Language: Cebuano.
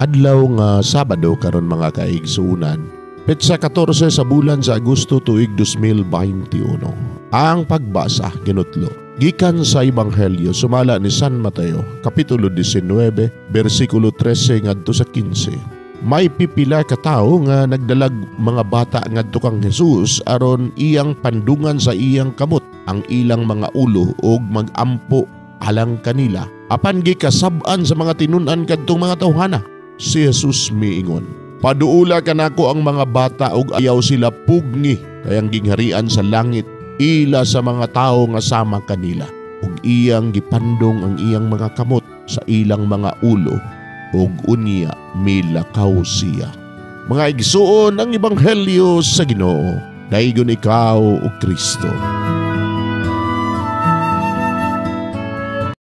Adlaw nga Sabado karon, mga kaigsuonan. Petsa 14 sa bulan sa Agosto, tuig 2021. Ang pagbasa ginutlo gikan sa Ebanghelyo sumala ni San Mateo, kapitulo 19, bersikulo 13 ngadto sa 15. May pipila ka tawo nga nagdalag mga bata ngadto kang Jesus aron iyang pandungan sa iyang kamot ang ilang mga ulo ug magampo alang kanila. Apan gikasab-an sa mga tinun-an kadtong mga tawhana. Si Jesus miingon, "Paduula kanako ang mga bata ug ayaw sila pugngi, kay ang gingharian sa langit ila sa mga tawo nga sama kanila." Ug iyang gipandong ang iyang mga kamot sa ilang mga ulo ug unya milakaw siya. Mga igsuon, ang ebanghelyo sa Ginoo. Daygon ikaw, o Kristo.